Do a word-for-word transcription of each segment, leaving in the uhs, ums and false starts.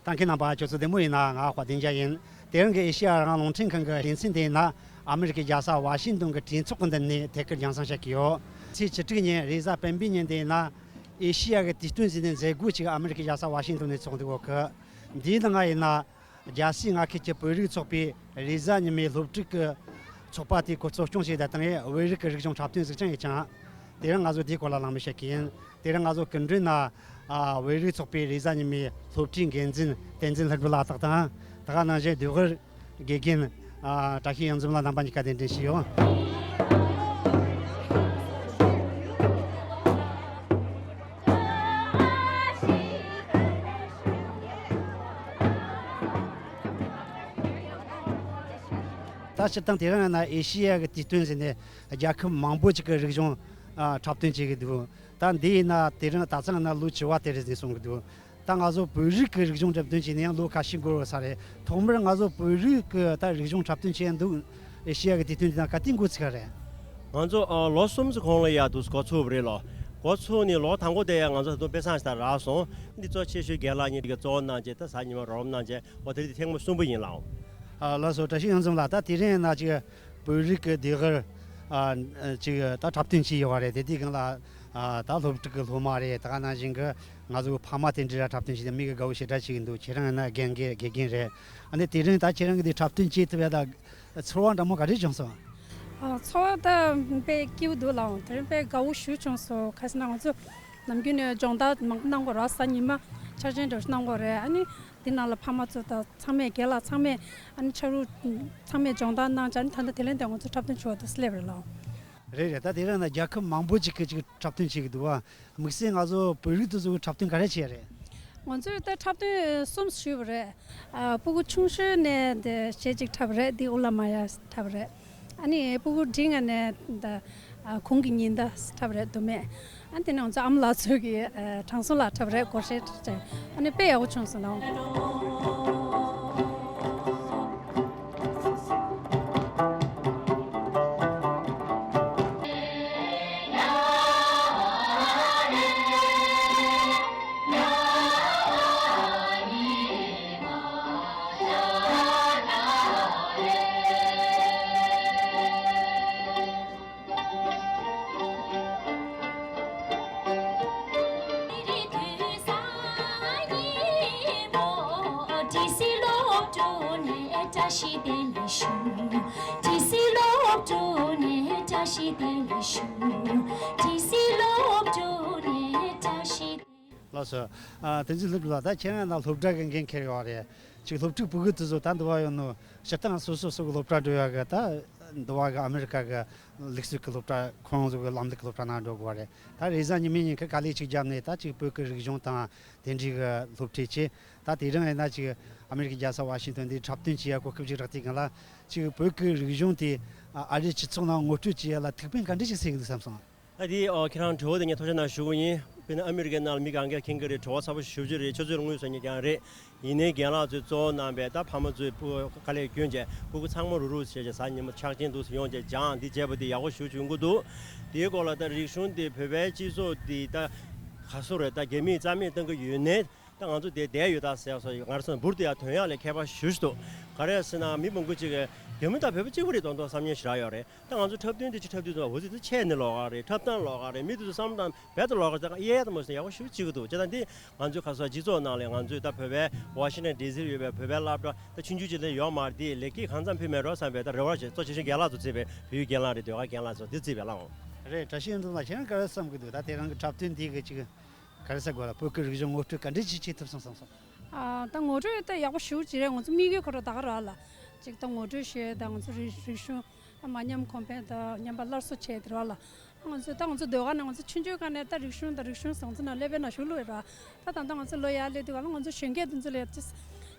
ལྟ་མཁན་རྣམ་པ་ཁྱོད་ཚོ་བདེ་མོ་ཡིན་ན། ང་དཔལ་ལྡན་རྒྱལ་ཡིན། དེ་རིང་གི་ཨེ་ཤེ་ཡ་རང་དབང་རླུང་འཕྲིན་ཁང་གི་སྡེ་ཚན་དེ་ཡིན་ན། ཨ་མི་རི་ཀའི་རྒྱལ་ས་ཝ་ཤིང་ཏོན་གྱི་གྲོས་ཚོགས་ཀྱི་མདུན་ནས་ཐད་ཀར་རྒྱང་སྲིང་བྱེད་ཀྱི་ཡོད། ཚེས་བཅུ་དྲུག་ཉིན་རེས་གཟའ་སྤེན་པའི་ཉིན་དེ་ཡིན་ན། ཨེ་ཤེ་ཡ་གི་དུས་སྟོན་ཟེར་ནས་མཛད་སྒོ་ཅིག་ཨ་མི་རི་ཀའི་རྒྱལ་ས་ཝ་ཤིང་ཏོན་ནས་ཚོགས་འདུག་གོ་གི། འདིའི་ནང་ང་ཡིན་ན། རྒྱལ་སའི་མངའ་ཁུལ་གྱི་བོད་རིགས་ཚོགས་པའི་རེས་གཟའ་ཉི་མའི་སློབ་ཕྲུག་གི་ཚོགས་པ་དེ་གོ་གཙོ་སྐྱོང་བྱས་དང་། བོད་རིགས་ཀྱི་རིག་གཞུང་འཁྲབ་སྟོན་ཟིག་ཀྱང་ཡོད་ཀྱང་། དེ་རིང་ང་ཚོ་དེའི་སྐོར་ལ་གླེང་མོལ་བྱེད་ཀྱི་ཡིན། དེ་རིང་ང་ཚོ་སྐུ་མགྲོན་ན། ཨ། བོད་རིགས་ཚོགས་པའི་རེས་གཟའ་ཉི་མའི་སློབ་གྲྭའི་འགན་འཛིན་བསྟན་འཛིན་ལྷུན་གྲུབ་ལགས་དང་། དེ་ག་ནང་བཞིན་ཟློས་གར་དགེ་རྒན། ཨ། བཀྲ་ཤིས་གཡང་འཛོམས་ལགས། རྣམ་པ་གཉིས་ཀ་གདན་འདྲེན་ཞུས་ཡོད། ད་སྤྱིར་བཏང་དེ་རིང་ཡིན་ན་ཨེ་ཤེ་ཡ་གི་དུས་སྟོན་ཟེར་ནས་རྒྱལ་ཁབ་མང་པོ་ཅིག་གི་རིག་གཞུང་། ཨ། འཁྲབ་སྟོན་བྱེད་ཀྱི་འདུག། ད་འདི་ཡིན་ན་དེ་རིང་ད་ཆ་ཡིན་ན་ལོ་བཅུ་པ་དེ་རེད་ཟེར་གསུང་གི་འདུག། ད་ང་ཚོ་བོད་རིགས་ཀྱི་རིག་གཞུང་འཁྲབ་སྟོན་བྱས་ནས་ཡང་ལོ་ཁ་ཤས་འགོར་ས་རེད། ཐོག་མར་ང་ཚོ་བོད་རིགས་ཀྱི་ད་རིག་གཞུང་འཁྲབ་སྟོན་བྱས་འདུག། ཨེ་ཤེ་ཡ་གི་དུས་སྟོན་དེ་ན་ག་དུས་འགོ་ཚུགས་པ་རེད། ང་ཚོ། ཨ། ལོ་གསུམ་ཙམ་གོང་ལ་ཡར་འདུག་འགོ་ཚུགས་པ་རེད་ལོ། འགོ་ཚུགས་ནས་ལོ་དང་པོ་དེ་ཡང་ང་ཚོ་ད་དུང་དཔེ་བཟང་ཞིག་ད་རག་སོང་། འདི་གཙོ་ཆེ་ཤོས་རྒན་ལགས་གཉིས་ཀྱིས་གཙོ་བོ་གནང་བྱས། ད་གཟའ་ཉི་མ་རོགས་རམ་གནང་བྱས། འོ་དེ་རིང་ཐེངས་མ་གསུམ་པ་ཡིན་ལགས། ཨ། ལགས་སོ། བཀྲ་ཤིས་གཡང་འཛོམས་ལགས། ད་དེ་རིང་ཡིན་ན་ཅིག་བོད་རིགས་ཀྱི་ཟློས་གར། ཨ། ཅིག་ད་འཁྲབ་སྟོན་བྱས་ཡོད་པ་རེད། དེ་དུས་སྒང་ལ། ཨ། ད་སློབ་ཕྲུག་གི་སློབ་མ་རེད། དེ་ག་ནང་བཞིན་གྱི་ང་ཚོ་ཕ་མ་དེ་འདྲ་འཁྲབ་སྟོན་བྱས་ཏེ་མི་གི་དགའ་བོ་ཞེ་དྲག་བྱེད་ཀྱི་འདུག། ཁྱེད་རང་ཡིན་ན་རྒན་རྒན་རྒན་རེད། ཨ་ནི་དེ་རིང་ད་ཁྱེད་རང་གིས་འདི་འཁྲབ་སྟོན་བྱས་ཐུབ་ཡ་ད་ཚོར་བ་འདྲ་མོ་ག་རེ་བྱུང་སོང་། ཨ། ཚོར་བ་ད་དཔེ་སྐྱིད་པོ་འདུག་ལགས། དེ་རིང་དཔེ་དགའ་བོ་ཞེ་པོ་བྱུང་སོང་། ག་ཟེར་ན་ང་ཚོ་ནམ་རྒྱུན་ནས་སྦྱོང་བརྡར་མང་པོ་གནང་གི་ཡོད་རེད། གཟའ་ཉི་མ་འཆར་ཅན་འདྲ་བོ་ཞིག་གནང་གི་ཡོད་རེད། ཨ་ནི་འདི་ནང་ལ་ཕ་མ་ཚོ་དང་ཚང་མས། རྒན་ལགས་ཚང་མས། ཨ་ནི་ཕྱག་རོགས་ཚང་མས་སྦྱོང་བརྡར་གནང་བྱས། ཨ་ནི་ད་ལྟ་དེ་ལན་དེ་ང་ཚོ་འཁྲབ་སྟོན་བྱེད་པ་དེ་སླེབས་རེད་ལགས། རེད་རེད། ད་དེ་རིང་ན་རྒྱལ་ཁབ་མང་པོ་ཅིག་གིས་ཅིག་འཁྲབ་སྟོན་བྱེད་ཀྱི་འདུག་བ། དམིགས་བསལ་ང་ཚོ་བོད་རིགས་དེ་ཚོ་གིས་འཁྲབ་སྟོན་ག་རེ་བྱས་རེད། ང་ཚོས་ད་འཁྲབ་སྟོན་གསུམ་ཞུས་པ་རེད། ཨ། སྤུ་གུ་ཆུང་ཤོས་ནས་དེ་གཞས་གཅིག་འཁྲབ་རེད། འདི་ཨུ་ལ་མ་ཡ་འཁྲབ་རེད། ཨ་ནི་སྤུ་གུ་འབྲིང་ང་ནས་ད། ཨ། གུང་གི་ཉི་ཟླ་འཁྲབ་རེད། མདོ་སྨད། ཨ། དེ་ནས་ང་ཚོ་ཨ་མ་ལགས་ཚོ་གིས། ཨ། དྲང་སྲོང་ལགས་འཁྲབ་རེད། སྒོར་གཞས་འཁྲབ་བྱས། ཨ་ནི་དཔེ་ཡག་པོ་བྱུང་སོང་ལགས། ལགས་སོ། ཨ། བསྟན་འཛིན་ལྷུན་གྲུབ་ལགས། ད་ཁྱེད་རང་ན་སློབ་གྲྭ་གི་འགན་འཁྱེར་ཡོད་རེད། ཅིག་སློབ་ཕྲུག་བུ་གུ་དེ་ཚོ་ད་འདི་བ་ཡོད་ནོ། སྤྱིར་བཏང་སོ་སོ་སོ་གི་སློབ་གྲྭ་འགྲོ་ཡ་གི། ད་འདི་བ་གི་ཨ་མི་རི་ཀ་གི་ལུགས་སྲོལ་གི་སློབ་གྲྭ། ཁོང་ཚོ་གི་ལམ་ལུགས་གི་སློབ་གྲྭ་ནང་འགྲོ་དགོས་པ་རེད། ད་རེས་གཟའ་ཉི་མའི་ཉིན་གྱི་དཀའ་ལས་ཅིག་བརྒྱབ་ནས། ད་ཅིག་བོད་ཀྱི་རིག་གཞུང་དང་དེ་འདྲའི་གི་སློབ་ཁྲིད་བྱས། ད་དེ་རིང་ཡིན་ན་ཅིག་ཨ་མི་རི་ཀའི་རྒྱལ་ས་ཝ་ཤིང་ཏོན་འདིར་འཁྲབ་སྟོན་བྱེད་ཡ་གོ་སྐབས་ཅིག་རག་དུས་སྒང་ལ། ཅིག་བོད་ཀྱི་རིག་གཞུང་དེ་ཨ་རིའི་སྤྱི་ཚོགས་ནང་ངོ་སྤྲོད་བྱེད་ཡ་ལ་ཐུགས་ཕན་ག་འདྲ་ཞིག་གསོས་ཀྱི་འདུག་བསམ་སོང་། ད་དེ། ཨོ། ཁྱེད་རང་དྲི་བ་དེ་ངས་ཐུགས་རྗེ་གནང་ཞུ་གི་ཡིན། དཔེར་ན་ཨ་མི་རི་ཀའི་ནང་ལ་མི་གང་ག་མཁྱེན་གྱི་རེད། དྲི་བ་ཚ་པོ་ཞེ་པོ་ཅིག་རེད། ཁྱོད་ཚོས་དངོས་སུ་ཉན་ཀྱང་རེད། ཡིན་ནའི་རྒན་ལགས་ཚོས་གཙོ་བོ་གནང་བའི། ད་ཕ་མ་ཚོས་སྤུ་གུ་དཀའ་ལས་སྐྱོན་བྱས། སྤུ་གུ་ཚང་མ་རུག་རུག་བྱས་བྱས། གཟའ་ཉི་མ་འཁྱགས་ཅན་འདུག་སེ་ཡོང་བྱས་སྦྱངས་འདི་བྱས་པ་དེ་ཡག་པོ་ཞེ་པོ་ཅིག་ཡོང་གི་འདུག། དེའི་སྐོར་ལ་ད་རིག་གཞུང་དེ་བོད་པའི་སྤྱི་ཚོགས་འདི་ད་ག་སོ་རེད། ད་རྒྱ་མིས་རྩ་མེད་བཏང་གི་ཡོད་ནའི། ད་ང་ཚོ་དེ་བསྡད་ཡོད་ད་ཟེར་སོ། ང་རང་ཚོ་འབུར་དུ་ཡར་ཐོན་ཡག་ལ་ཁྱད་པར་ཞེ་པོ་ཅིག་འདུག། ག་རེ་ཟེར་ན་མི་མང་པོ་ཅིག་གིས་རྒྱ་མི་དང་བོད་པ་གཅིག་པ་རེད་མདོག་མདོག་བསམ་ཉན་ཞེ་དྲག་ཡོད་རེད། ད་ང་ཚོ་འཁྲབ་སྟོན་དེ་ཅིག་འཁྲབ་དུས་ཙམ་པ། འོ་ཙི་ཙི་ཆས་ནི་ལོགས་ཀ་རེད། འཁྲབ་སྟངས་ལོགས་ཀ་རེད། མི་དེ་ཚོ་བསམ་བློ་བཏང་བས་ལོགས་ཀ་རེད། ད་གཡས་གཡོན་དུ་མ་སོང་ཡག་པོ་ཞེ་པོ་ཅིག་འདུག། བྱས་ཙང་འདི་ང་ཚོའི་ཁ་སང་སྤྱི་ཚོགས་ནང་ལ་ང་ཚོའི་ད་བོད་པའི་ཝ་ཤིང་ཊོན་ཌི་སི་ལ་ཡོད་པའི་བོད་པའི་སློབ་གྲྭ་ད་ཆུང་ཆུང་ཅིག་ལས་ཡོད་མ་རེད། དེ་ལེགས་སྐྱེས་གང་འཚམ་ཕུལ་མེད་འགྲོ་བསམ་པའི་ད་རེ་བ་བྱས། གཙོ་ཆེ་ཤོས་རྒན་ལགས་ཚོ་བརྩིས་པའི། བོད་ཡིག་རྒན་ལགས་རེད། ཟློས་གར་རྒན་ལགས་ཚོ་འདི་བརྩིས་པའི་ལགས། རེད། བཀྲ་ཤིས་གཡང་འཛོམས་ལགས། ཁྱེད་རང་ག་རེ་བསམ་གྱི་འདུག། ད་དེ་རིང་གི་འཁྲབ་སྟོན་འདི་གི་ཅིག་ག་རེ་ཟེར་དགོས་ལ། བོད་ཀྱི་རིག་གཞུང་ངོ་སྤྲོད་ག་འདྲ་ཅིག་བྱེད་ཐུབ་སོང་བསམ་སོང་། ཨ། ད་ངོ་སྤྲོད་ད་ཡག་པོ་ཞེ་པོ་ཅིག་རེད། ང་ཚོ་དམིགས་ཡུལ་ཁོ་རང་ད་ག་རེད་ལ། ཅིག་ད་ངོ་སྤྲོད་བྱས། ད་ང་ཚོ་རིག་རིག་གཞུང་མ་ཉམས་གོང་འཕེལ་དང་ཉམས་པ་སླར་གསོ་བྱས་དེ་རེད་ལ། ང་ཚོ་ད་ང་ཚོ་ཟློས་གར་ནང་ང་ཚོ་ཆུང་ཆུང་སྒང་ནས་ད་རིག་གཞུང་དང་རིག་གཞུང་ཟེར། ང་ཚོ་ནང་སློབ་གྲྭའི་ནང་ཞུགས་ལོས་ར། ད་ད་ལྟ་ང་ཚོ་ལོ་ཡར་སླེབས་དུས་སྒང་ལ་ང་ཚོ་གཞོན་སྐྱེས་དེ་ཚོ་ལ་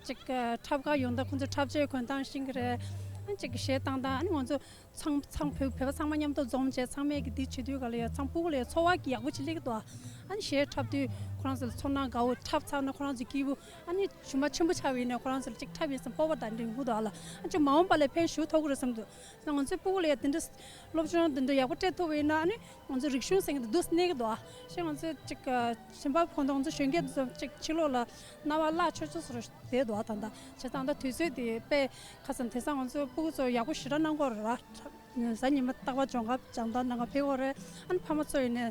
ཅིག་འཁྲབ་གར་ཡོང་ད་ཁོང་ཚོ་འཁྲབ་ཆས་གོན་སྟངས་ཤེས་ཀྱི་རེད། ཨ་ནི་གཅིག་གི་གཞས་བཏང་སྟངས། ཨ་ནི་ང་ཚོ་ཚང་ཚང་བོད་བོད་པ་ཚང་མ་མཉམ་དུ་འཛོམས་བྱས། ཚང་མས་ཀྱི་འདི་བྱེད་དུས་ག་ལ་ཡ་ཚང་སྤུ་གུ་ལ་ཡ་ཚོར་བ་གི་ཡག་པོ་ཅིག་སླེབས་ཀྱི་འདུག་ཨ་ནི་གཞས་འཁྲབ་དུས་ཁོ་རང་ཚོ་ལ་ཚོར་སྣང་དགའ་བོ། འཁྲབ་ཚར་ན་ཁོ་རང་ཚོ་སྐྱིད་པོ། ཨ་ནི་ཞུམ་པ་ཆེན་པོ་ཆགས་པ་ཡིན་ན་ཁོ་རང་ཚོ་ལ་གཅིག་འཁྲབ་ཡིན་བསམ་སྤོབས་པ་དང་འདྲེས་ཡོང་གི་འདུག་ཨ་ལ། ཨ་ཅོ་མ་འོངས་པ་ལ་ཕན་ཞུ་ཐུབ་ཀྱི་རེད་བསམ་འདུག་ང་ཚོའི་སྤུ་གུ་ལ་ཡ་དེ་འདྲ་སློབ་སྦྱོང་དེ་འདྲ་ཡག་པོ་སྤྲད་ཐུབ་པ་ཡིན་ན། ཨ་ནི་ང་ཚོ་རིག་གཞུང་ཟེར་མཁན་དེ་འདུག་སེ་གནས་ཀྱི་འདུག་ཨ་ཞེས་ང་ཚོས་ཅིག་ཨ་ཞིང་པ་ཁོང་དང་ང་ཚོ་གཞོན་སྐྱེས་དེ་ཚོ་ཅིག་ཕྱི་ལོགས་ལ་སྣང་བ་བརླག་ཆོག་ཆོག་བཟོ་འདྲ་བསྡད་འདུག་ཨ་ད་ལྟ་བྱས་ཙང་ད་དུས་ཚོད་དེ་དཔེ་ཁ་སང་དེང་སང་ང་ཚོའི་སྤུ་གུ་ཚོ་ཡག་པོ་ཞེ་དྲག་གནང་གི་ཡོད་རེད། གཟའ་ཉི་མ་རྟག་པར་སྦྱོང་ག་སྦྱང་བརྡར་གནང་ག་ཕེབས་ཀྱི་ཡོད་རེད། ཨ་ནི་ཕ་མ་ཚོ་ཡིན་ནའི་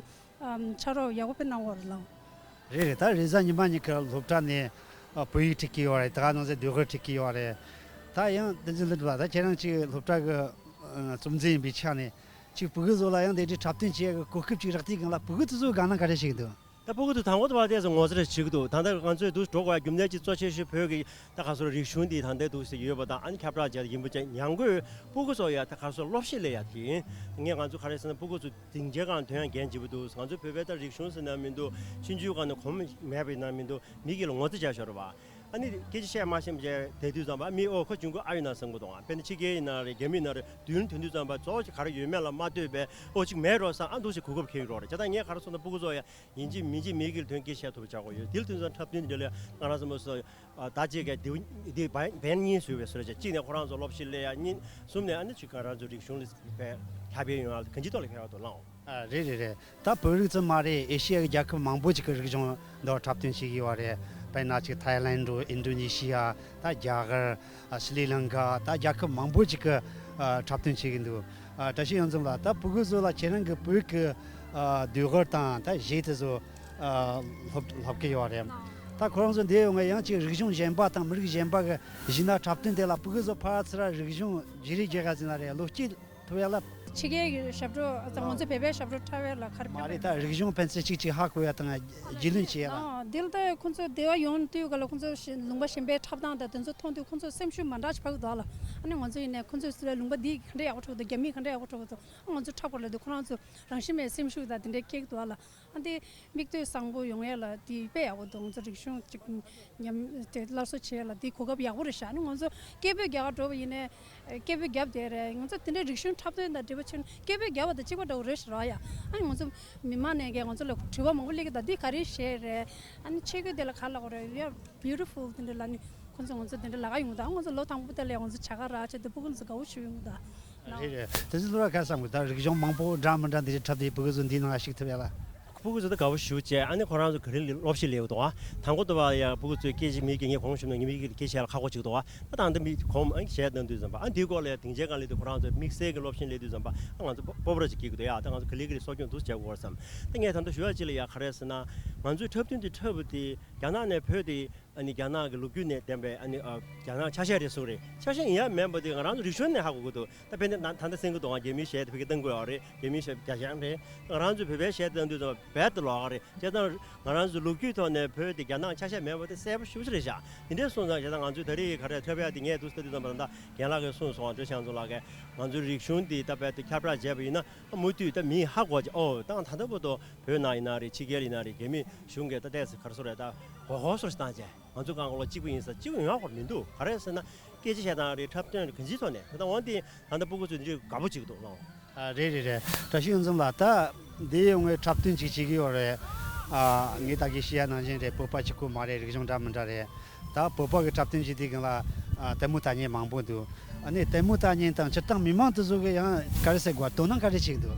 ཕྱག་རོགས་ཡག་པོ་དཔེ་གནང་གི་ཡོད་རེད་ལགས། རེད་རེད། ད་རེས་གཟའ་ཉི་མ་ཉིན་ཁ་སློབ་གྲྭ་ནས་ཨ་བོད་ཡིག་ཁྲིད་ཀྱི་ཡོད་རེད། ད་ག་ནང་བཞིན་ཟློས་གར་ཁྲིད་ཀྱི་ཡོད་རེད། ད་ཡང་བསྟན་འཛིན་ལྷུན་གྲུབ་ལགས། ད་ཁྱེད་རང་ཅིག་སློབ་གྲྭ་གི་ཨ་གཙོ་འཛིན་ཡིན་པའི་ཆ་ནས་ཅིག་སྤུ་གུ་ཚོ་ལ་ཡང་དེ་འདྲའི་འཁྲབ་སྟོན་བྱེད་ཡག་གི་གོ་སྐབས་ཅིག་རག་དུས་སྒང་ལ་སྤུ་གུ་དེ་ཚོའི་དགའ་སྣང་ག་རེ་ཞིག་འདུག་ད་སྤུ་གུ་དེ་དང་པོ་དེ་བ་ཏོག་ཙམ་ངོ་ཚ་རེ་བྱེད་ཀྱི་འདུག་ད་ལྟ་ང་ཚོས་འདུག་འགྲོ་དགོས་ཡ་རྒྱུ་མཚན་ཅིག་གཙོ་ཆེ་ཤོས་བོད་ཀྱི་ད་ག་སོ་རིག་གཞུང་འདི་ད་ལྟ་འདུག་སེ་ཡོད་པ་དང་། ཨ་ནི་ཁྱབ་བསྒྲགས་བྱས་ཡིན་པ་ཅིག་ཉམས་རྒུད་སྤུ་གུ་ཚོ་ཡ་ད་ག་སོ་སློབ་གཞི་ལས་ཡ་དེ་ཡིན། ངས་ང་ཚོ་ག་རེ་ཟེར་ན་སྤུ་གུ་ཚོ་སྡིངས་ཆའི་སྒང་ཐོན་ཡ་འགན་ལྗིད་པོ་འདུག་ང་ཚོ་བོད་པའི་ད་རིག་གཞུང་ཟེར་ན་མི་འདུག་ཕྱིན་ཆད་སྒང་ནས་གོམས་མེད་པ་ཡིན་ན་མི་འདུག་མི་སྒེར་ལ་ངོ་ཚ་བྱས་ཤོར་བ། ཨ་ནི་སྐད་ཆ་བཤད་མ་ཤེས་པ་བྱས་བསྡད་དུས་ཙམ་པ་མི་ཨོ་ཁོ་ཆུང་ཀུ་ཨ་ཡོད་ན་བསམ་གི་འདུག་དཔེར་ན་ཕྱི་རྒྱལ་ཡིན་ན་རེད། རྒྱ་མི་ཡིན་ན་རེད། མདུན་ཐོན་དུས་ཙམ་པ་ཚོ་ཅིག་ག་རེ་ཡོད་མེད་ལ་མ་ལྟོས་པའི་ཨོ་ཅིག་མེད་འགྲོ་བསམ། ཨ་འདུག་སེ་གོ་སྐབས་འཁེལ་ཡོད་རེད། བྱས་ཙང་ངས་ག་རེ་ཟེར་ན་སྤུ་གུ་ཚོ་ཡ་ཡིན་གཅིག་མིན་གཅིག་མི་སྒེར་ལ་ཐོན་སྐད་བཤད་ཐུབ་པ་བྱ་དགོས་ཡོད། དེ་ལ་ཐོན་ཙང་འཁྲབ་སྟོན་འདི་འདྲ་ལ་ང་རང་ཚོ་མ་སོ་ཨ་ད་ཅིག་ག་འདི་འདི་བན་བན་གཉིས་བཟོས་པའི་བཟོ་འདྲ་ཅིག་གཅིག་ནས་ཁོ་རང་ཚོ་སློབ་གཞི་སླེབས་ཡ། གཉིས་གསུམ་ནས་ཨ་ནི་ཅིག་ང་རང་ཚོ་རིག་གཞུང་ལ་བས་ཁྱབ་སྤེལ་ཡོང་ཡ་གང་ཅིའི་ཐོག་ལ་ཁྱབ་ཡག་ཐོག་ལའང་། ཨ་རེད་རེད་རེད། ད་བོད་རིགས་ཙམ་མ་རེད། ཨེ་ཤི་ཡ་གི་རྒྱལ་ཁབ་མང་པོ་ཅིག་གི་རིག་གཞུང་འདི་འཁྲབ་སྟོན་བྱེད་ཀྱི་ཡོད་རེད། དཔེར་ན་ཅིག་ཐའི་ལན་འགྲོ། ཨིན་ཌོ་ནེ་ཤི་ཡ། ད་རྒྱ་གར། ཨ་ཤྲི་ལང་ཀ། ད་རྒྱལ་ཁབ་མང་པོ་ཅིག་གི་ཨ་འཁྲབ་སྟོན་བྱེད་ཀྱི་འདུག་ཨ་བཀྲ་ཤིས་གཡང་འཛོམས་ལགས། ད་སྤུ་གུ་ཚོ་ལ་ཁྱེད་རང་གི་བོད་ཀྱི་ཨ་ཟློས་གར་དང་ད་གཞས་དེ་ཚོ་ཨ་སློབ་སློབ་ཀྱི་ཡོད་རེད། ད་ཁོ་རང་ཚོ་འདིར་ཡོང་ངས་ཡང་ཅིག་རིག་གཞུང་གཞན་པ་དང་མི་རིགས་གཞན་པ་གི་གཞས་སྣ་འཁྲབ་སྟོན་དེ་ལ་སྤུ་གུ་ཚོ་ཕར་ཚུར་རིག་གཞུང་བརྗེ་རེས་རྒྱག་ག་ཟེར་ན་རེད། བློ་སྐྱེད་ཐུབ་ཡ་ལ། ཕྱི་རྒྱལ་གྱི་ཞབས་བྲོ་ང་ཚོ་བོད་པའི་ཞབས་བྲོ་འཁྲབ་ཡ་ལ་ག་རེ་མ་ཕན་རེད། པ་ད་རིག་གཞུང་ཕན་ཚུན་གཅིག་གཅིག་ཧ་གོ་ཡ་དང་རྒྱུས་ལོན་བྱེད་ཡ་ལ། ཨ་འདི་ལ་ད་ཁོང་ཚོ་སྡེ་བ་ཡོང་དུས་ག་ལ་ཁོང་ཚོ་ཞི་ལུང་པ་གཞན་པའི་འཁྲབ་སྟངས་དང་དེ་ཚོ་མཐོང་དུས་ཁོང་ཚོ་སེམས་ཤུགས་མ་འདྲ་ཞིག་འཕར་གི་འདུག་ལ། ཨ་ནི་ང་ཚོ་ཡིན་ནའི་ཁོང་ཚོས་ཟེར་བའི་ལུང་པ་འདི་ག་འདྲ་ཡག་པོ་འཁྲབ་འདུག་རྒྱ་མིས་ག་འདྲ་ཡག་པོ་འཁྲབ་འདུག་ཨ་ང་ཚོ་འཁྲབ་དགོས་ལབ་དུས་ཁོ་རང་ཚོ་རང་བཞིན་མེད་སེམས་ཤུགས་དང་དེ་འདྲའི་སྐྱེ་གི་འདུག་ལ། ཨ་འདི་མིག་ལྟོས་བཟང་པོ་ཡོང་ཡས་ལ་འདི་དཔེ་ཡག་པོ་འདུག་ང་ཚོ་རིག་གཞུང་གཅིག་ཉམས་དེ་སླར་གསོ་བྱེད་ཡས་ལ་འདི་གོ་སྐབས་ཡག་པོ་རེད་ཤག་ཨ་ནི་ང་ཚོ་སྐད་འབོད་རྒྱག་ག་འགྲོ་བ་ཡིན་ནའི་སྐད་འབོད་བརྒྱབ་བསྡད་རེད། ང་ཚོ་དེ་འདྲའི་རིག་གཞུང་འཁྲབ་སྟོན་དང་འབྲེལ་བ་བྱུང་ན་སྐད་འབོད་བརྒྱབ་པ་དང་གཅིག་པ་འདྲ་བོ་རེད་ཤག་ར་ཡ། ཨ་ནི་ང་ཚོ་མི་མང་ནས་ཀྱང་ང་ཚོ་ལ་དྲི་བ་མང་པོ་སླེབས་ཀྱི་འདུག་འདི་ག་རེ་བྱས་རེད། ཨ་ནི་ཆས་གོས་དེ་ལ་ག་རེ་ལབ་དགོས་རེད། We are beautiful དེ་འདྲ་ལབ་ནས་ཁོང་ཚོ་ང་ཚོ་དེ་འདྲ་ལབ་ག་ཡོང་གི་འདུག་ཨ་ང་ཚོ་ལོ་དང་པོ་དེ་ལ་ང་ཚོ་བྱ་དགའ་རག་བྱས་ཏེ་སྤུ་གུ་ཚོ་དགའ་བོ་བྱུང་ཡོང་གི་འདུག་རེད་རེད། དེ་ཚོ་སློབ་གྲྭ་ག་རེ་བསམ་གི་འདུག་རིག་གཞུང་མང་པོ་འདྲ་མི་འདྲ་འདི་འདྲ་འཁྲབ་དེ་སྤུ་གུ་ཚོ་འདི་ནང་ལ་ཞུགས་ཐུབ་ཡ་ལ། སྤུ་གུ་ཚོ་ད་དགའ་བོ་ཞེ་པོ་བྱས། ཨ་ནི་ཁོ་རང་ཚོ་ག་རེ་སློབ་གཞི་ལས་ཡོད་འདུག་ཨ་དང་པོ་དུ་བ་ཡ་སྤུ་གུ་ཚོས་སྐད་ཆ་མི་སྐད་ངས་གོང་ཞུས་ན་ངས་མི་སྐད་སྐད་ཆ་ལ་ཁག་པོ་ཅིག་འདུག་ཨ་ད་ད་ལྟ་མི་གོམ་ཨ་གཞས་གཏོང་དུས་ཙམ་པ་ཨ་འདིའི་སྐོར་ལ་ཡ་སྡིངས་ཆའི་སྒང་ལ་དུ་ཁོ་རང་ཚོ་དམིགས་བསལ་གྱི་སློབ་གཞི་ལས་དུས་ཙམ་པ་ཨ་ང་ཚོ་སྤོབས་པ་ཅིག་སྐྱེ་གི་འདུག་ཡ། ད་ང་ཚོ་ག་ལེ་ག་ལེ་གསོ་སྐྱོང་འདུག་བྱ་དགོས་བསམ། ད་ངས་ད་ལྟ་ཞུ་ཡ་ཅིག་ལ་ཡ་ག་རེ་ཟེར་ན་ང་ཚོའི་འཁྲབ་སྟོན་འདི་འཁྲབ་པ་དེ་རྒྱ་ནག་ནས་བོད་དེ་ཨ་ནི་རྒྱ་ནག་གི་ལོ་རྒྱུས་ནས་བསྟན་པའི་ཨ་ནི་ཨ་རྒྱ་ནག་ཆ་ཤས་རེད་གསུངས་རེད། ཆ་ཤས་ཡིན་ཡ་མིན་པ་དེ་ང་རང་ཚོ་རིག་གཞུང་ནས་ཧ་གོ་གི་འདུག་ད་དཔེར་ན་ད་ད་ལྟ་གསན་གི་འདུག་ཨ་རྒྱ་མིའི་གཞས་དེ་ཕ་གིར་གཏོང་གི་ཡོད་རེད། རྒྱ་མིའི་གཞས་རྒྱ་གཞས་རེད། ང་རང་ཚོ་བོད་པའི་གཞས་གཏོང་དུས་ཙམ་པ་རྦད་དེ་ལོགས་ཀ་རེད། བྱས་ཙང་ང་རང་ཚོ་ལོ་རྒྱུས་ཐོག་ནས་བོད་དེ་རྒྱ་ནག་ཆ་ཤས་མེད་པ་དེ་གསལ་པོ་ཞེ་པོ་ཅིག་རེད་ཤག་དེ་འདྲའི་སོང་ཙང་བྱས་ཙང་ང་ཚོས་ད་རེས་ག་རེ་འཁྲབ་ཡ་དེ་ངས་འདུག་ལྟ་དུས་ཙམ་པ་ད་ལྟ་རྒན་ལགས་ཀྱིས་གསུངས་སོང་། བཀྲ་ཤིས་གཡང་འཛོམས་ལགས་ཀྱིས་ང་ཚོའི་རིག་གཞུང་འདི་ད་རྦད་དེ་ཁྱབ་བསྒྲགས་བྱས་པ་ཡིན་ན་མུ་མཐུད་ད་མིས་ཧ་གོ་བྱས། ཨོ་ད་ད་ལྟ་བར་དུ་བོད་ནང་ཡིན་ན་རེད། ཕྱི་རྒྱལ་ཡིན་ན་རེད། རྒྱ་མི་གཞུང་གིས་ད་ལྟས་སུ་ག་རེ་ཟེར་རེད། ད་གོ་གོ་སོར་བཏང་བྱས། ང་ཚོ་གང་ག་ལོ་གཅིག་པུ་ཡིན་ས་གཅིག་པུ་ཡོང་ཡ་ཁོ་མི་འདུག་ག་རེ་ཟེར་ན་སྐད་ཆ་བཤད་སྟངས་རེད། འཁྲབ་སྟོན་རེད། གང་ཅིའི་ཐོག་ནས་ད་ལྟ་འོན་ཏེ་ད་ལྟ་སྤུ་གུ་ཚོས་འདི་དགའ་པོ་བྱེད་ཀྱི་འདུག་ལགས། ཨ་རེད་རེད་རེད། བཀྲ་ཤིས་གཡང་འཛོམས་ལགས། ད་འདི་ཡོང་ངས་འཁྲབ་སྟོན་ཅིག་བྱེད་ཀྱི་ཡོད་རེད། ཨ་ངས་ད་གིན་བཤད་ཡ་ནང་བཞིན་རེད། བོད་པ་གཅིག་པུ་མ་རེད། རིག་གཞུང་འདྲ་མི་འདྲ་རེད། ད་བོད་པ་གི་འཁྲབ་སྟོན་བྱེད་དུས་སྒང་ལ་ཨ་ལྟད་མོ་ལྟ་མཁན་མང་པོ་འདུག་ཨ་ནི་ལྟད་མོ་ལྟ་མཁན་དང་སྤྱིར་བཏང་མི་མང་དེ་ཚོ་གི་ཡང་ག་རེ་ཟེར་དགོས། དོ་སྣང་ག་རེ་བྱེད་ཀྱི་འདུག་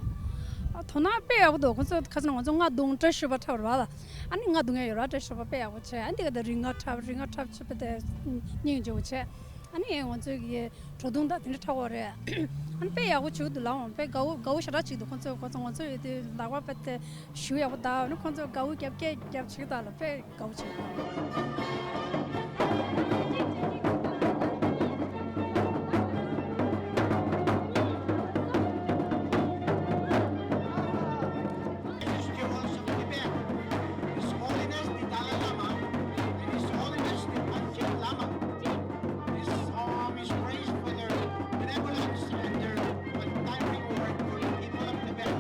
ཨ་དོ་སྣང་དཔེ་ཡག་པོ་འདུག་ཁོང་ཚོ་ཁ་སང་ང་ཚོ་རྔ་རྡུང་བཀྲ་ཤིས་པ་འཁྲབ་རེད་པ། ཨ་ནི་རྔ་རྡུང་ཡ་ཡོད་ར། བཀྲ་ཤིས་པ་དཔེ་ཡག་པོ་བྱས། ཨ་ནི་དེ་ག་དེ་རིགས་རྔ་འཁྲབ་རིགས་རྔ་འཁྲབ་བྱས་པ་དེ་སྙིང་རྗེ་པོ་བྱས། ཨ་ནི་ང་ཚོ་གི་བྲོ་བརྡུང་དང་དེ་འདྲ་འཁྲབ་ཡོད་རེད། ཨ་ནི་དཔེ་ཡག་པོ་བྱེད་ཀྱི་འདུག་ལགས། དཔེ་དགའ་བོ་དགའ་བོ་ཞེ་དྲག་བྱེད་ཀྱི་འདུག་ཁོང་ཚོས་ཁོང་ཚོ་ང་ཚོ་ཡོད་དུས་ལག་པ་དཔེ་དེ་གཞུ་ཡག་པོ་བརྡབ། ཨ་ནི་ཁོང་ཚོ་དགའ་བོ་རྒྱབ་སྐད་རྒྱབ་བྱེད་ཀྱི་འདུག་ལགས། དཔེ་དགའ་བོ་བྱེད་ཀྱི་འདུག His Holiness the Dalai Lama and His Holiness the Panchen Lama. This psalm is praised for their benevolence and their untiring work for the people of Tibet.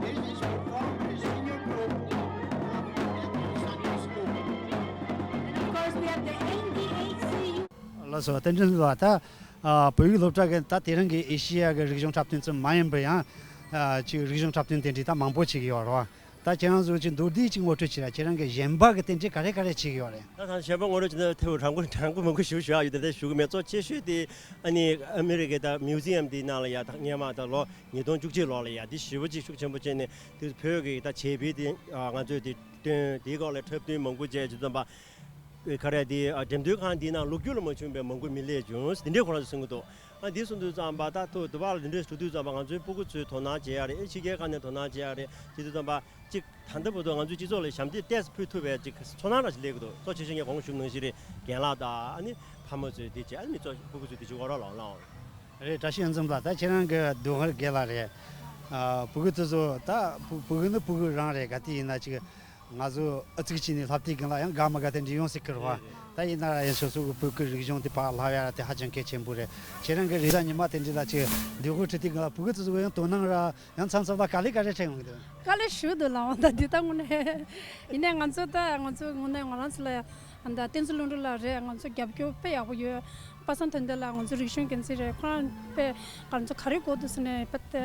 This is performed in a senior group of Tibet Sunday School. སོ་བསྟན་འཛིན་ལགས། ད་ཨ་བོད་ཡིག་སློབ་གྲྭ་གི་ད་དེ་རིང་གི་ཨེ་ཤེ་ཡ་གི་རིག་གཞུང་འཁྲབ་སྟོན་ཙམ་མ་ཡིན་པར་ཡང་ཨ་ཅིག་རིག་གཞུང་འཁྲབ་སྟོན་དེ་འདྲའི་ད་མང་པོ་བྱེད་ཀྱི་ཡོད་རེད་བ། ད་ཁྱེད་རང་ཚོ་ཅིག་མདོར་བསྡུས་ཅིག་ངོ་སྤྲོད་བྱས་ན། ཁྱེད་རང་གི་གཞན་པ་གི་དེ་འདྲའི་ག་རེ་ག་རེ་བྱེད་ཀྱི་ཡོད་རེད། ད་ད་གཞན་པ་ངོ་སྤྲོད་བྱེད་ན་ཐེ་བོ་དྲང་པོ་དྲང་པོ་མང་པོ་ཞུ་ཞུ་ཡག་ཡོད། དེ་འདྲ་ཞུ་གི་མེད། གཙོ་ཆེ་ཤོས་དེ་ཨ་ནི་ཨ་མི་རི་ཀའི་ད་མིའུ་ཛི་ཡམ་དེའི་ནང་ལ་ཡ་ད་སྔོན་མ་ད་ལོ་ཉིས་སྟོང་བཅུ་གཅིག་ལོ་ལ་ཡ་དེ་ཞེ་པོ་ཅིག་ཤུགས་ཆེན་པོ་བྱས་ནས་དེ་བོད་ཀྱི་ད་བྱེད་པའི་དེ་ང་ཚོས་དེ་སྟོན། དེའི་སྐོར་ལ་འཁྲབ་སྟོན་མང་པོ་བྱས། ཇི་ཙམ་པ་ག་རེ་དེ་འགྲེམས་སྟོན་ཁང་འདིའི་ནང་ལོ་རྒྱུས་ལ་མ་བྱུང་བའི་མང་པོ་མི་སླེབས་བྱུང་། དེ་འདྲའི་ཁོ་རང་ཚོ་གསུང་གི་འདུག་ཨ་འདི་གསུང་དུས་ཙམ་པ་ད་ཐུག་དུ་བ་ལ་འདི་འདྲའི་ཞུ་དུས་ཙམ་པ་ང་ཚོའི་སྤུ་གུ་ཚོས་དོ་སྣང་བྱེད་ཡག་རེད། ཨེ་ཕྱི་རྒྱལ་ཁག་ནས་དོ་སྣང་བྱེད་ཡག་རེད། བྱེད་དུས་ཙམ་པ་གཅིག་ད་ལྟ་བར་དུ་ང་ཚོའི་སྤྱི་ཚོགས་ལ་ཞབས་འདེགས་ཏོག་ཙམ་ཕུལ་ཐུབ་པའི་ཅིག་ཚོར་སྣང་འདྲ་ཞིག་སླེབས་ཀྱི་འདུག་གཙོ་ཆེ་ཤོས་ངས་གོང་ཞུས་ནང་བཞིན་རེད། རྒན་ལགས་དང་ཨ་ནི་ཕ་མ་ཚོས་འདི་བྱས། ཨ་ནི་མི་ཚོ་སྤུ་གུ་ཚོས་འདི་བྱེད་དགོས་རོགས་ལགས་ལགས། རེད། བཀྲ་ཤིས་ཨ་འཛོམས་ལགས། ད་ཁྱེད་རང་གི་སྡུག་བསྔལ་རྒན་ལགས་རེད། ཨ་སྤུ་གུ་དེ་ཚོ་ད་སྤུ་སྤུ་གུ་ནི་སྤུ་གུ་རང་རེད། ག་དུས་ཡིན་ན་ཅིག་ང་ཚོ་ཨ་ཙིག་ཅིག་ནས་ལྷ་བལྟས་གིན་ལ་ཡང་དགའ་མ་དགའ་དེ་འདྲ་ཡོང་སྲིད་ཀྱི་རེད་བ། རེད་རེད། ད་ཡིན་ན་ར་ཡང་སོ་སོ་གི་བོད་ཀྱི་རིག་གཞུང་དེ་ཕར་བསླབ་ཡ་དེ་ཧ་ཅང་གལ་ཆེན་པོ་རེད། ཁྱེད་རང་གི་རེས་གཟའ་ཉི་མ་དེ་འདྲ་ལ་ཅིག་འདོད་དགུ་ཁྲིད་དེ་གིན་ལ་སྤུ་གུ་དེ་ཚོ་གི་ཡང་དོ་སྣང་ར་ཡང་མཚམས་མཚམས་ལ་དཀའ་ལས་ག་རེ་འཕྲད་ཡོང་གི་འདུག་དཀའ་ལས་ཞེ་པོ་འདུག་ལགས། འོ་ད་འདི་ལྟ་དངོས་གནས་ཡིན་ནའི་ང་ཚོ་ད་ང་ཚོ་དངོས་གནས་ང་རང་ཚོ་ལ་ཡང་ད་བསྟན་འཛིན་ཀླུ་སྒྲུབ་ལགས་རེད། ང་ཚོ་རྒྱབ་སྐྱོར་དཔེ་ཡག་པོ་ཡོད། པ་སངས་དོན་ལྡན་ལགས་ང་ཚོ་རིག་གཞུང་འགན་འཛིན་རེད། ཁོ་རང་དཔེ་ང་ཚོ་ག་རེ་དགོས་འདུག་ཟེར་ནས་དཔེ་དེ་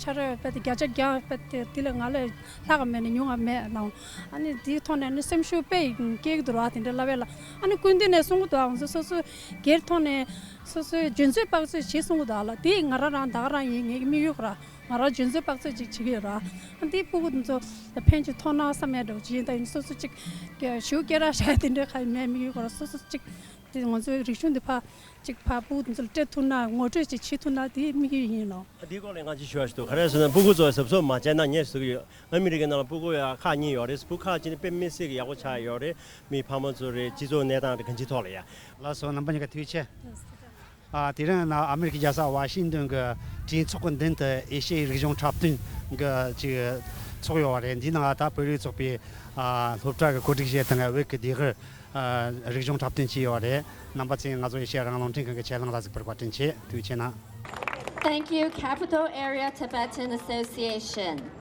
ཆ་རེ་དཔེ་དེ་བརྒྱ་ཆ་བརྒྱ་དཔེ་དེ་དེ་ལས་ང་ལས་ལྷག་ག་མེད་ནས་ཉུང་བ་མེད་ལགས། ཨ་ནི་དེའི་ཐོག་ནས་ནི་སེམས་ཤུགས་དཔེ་སྐྱེ་གི་འདུག་ར། དེ་འདྲ་ལབ་ཡས་ལ་ཨ་ནི་སྐུ་མདུན་ནས་གསུང་གི་འདུག་ང་ཚོ་སོ་སོའི་སྒེར་ཐོག་ནས་སོ་སོའི་འཇོན་ཚོད་དཔག་ཚོད་བྱེད་གསུང་གི་འདུག་ཨ་ལགས། དེ་ང་རང་རང་ད་ག་རང་ཡིན། ངའི་དམིགས་ཡུལ་ར། ང་རང་འཇོན་ཚོད་དཔག་ཚོད་ཅིག་བྱེད་ཀྱི་ཡོད་ར། ཨ་འདིའི་སྤུ་གུ་འདི་ཚོ་ཕན་ཅིག་ཐོགས་ན་བསམ་ཡས་འདྲ་བོ་ཅིག་ཡིན། ད་ཡིན་སོ་སོ་ཅིག་ཞུ་སྐད་གྲགས་བཞག་ཡས་དེ་འདྲ་ག་ཡི་མེད། དམིགས་ཡུལ་ཁོ་ར་སོ་སོ་ཅིག་དེ་ང་ཚོའི་རིག་གཞུང་འདི་ཕར་ཅིག་ཕར་སྤུ་གུ་འདི་ཚོ་ལ་སྤྲད་ཐུབ་ན་ངོ་སྤྲོད་ཅིག་བྱེད་ཐུབ་ན་དེ་དམིགས་ཡུལ་ཡིན་ལགས། ཨ་འདིའི་སྐོར་ལ་ང་ཅིག་ཞུ་བ་ཞིག་འདུག་ག་རེ་ཟེར་ན་སྤུ་གུ་ཚོ་གཟབ་གཟབ་མ་བྱས་ན་ངས་ཟེར་གི་ཡོད། ཨ་མི་རི་ཀའི་ནང་ལ་སྤུ་གུ་ཡ་ཁག་གཉིས་ཡོད་རེད། སྤུ་གུ་ཁག་གཅིག་ནི་དཔེ་མི་སྲིད་ཀྱི་ཡག་པོ་ཆགས་ཡོད་རེད། མི་ཕ་མ་ཚོ་རེད། སྤྱི་ཚོགས་གནས་སྟངས་རེད། གང་ཅིའི་ཐོག་ལ་ཡ། ལགས་སོ། རྣམ་པ་གཉིས་ཀ་ཐུགས་རྗེ་ཆེ། ཨ་དེ་རིང་ནི་ཨ་མི་རི་ཀའི་རྒྱལ་ས་ཝ་ཤིང་ཏོན་གྱི་གྲོས་ཚོགས་ཀྱི་མདུན་དུ་ཨེ་ཤེ་ཡའི་རིག་གཞུང་འཁྲབ་སྟོན་གྱི་ཅིག་ཚོགས་ཡོད་པ་རེད། འདིའི་ནང་ད་བོད་རིགས་ཚོགས་པའི་ཨ་སློབ་གྲྭ་གི་གོ་སྒྲིག་བྱས་བཏང་བའི་བོད་ཀྱི་ལྡེབས་གཡོགས་ཨ་རིག་གཞུང་འཁྲབ་སྟོན་བྱས་ཡོད་པ་རེད། རྣམ་པ་ཚོས་ང་ཚོ་ཨེ་ཤེ་ཡ་རང་དབང་རླུང་འཕྲིན་ཁང་གི་ཆེད་ལས་ལ་གཟིགས་པར་བཀའ་དྲིན་ཆེ། ཐུགས་རྗེ་ཆེ་གནང་། Thank you, Capital Area Tibetan Association.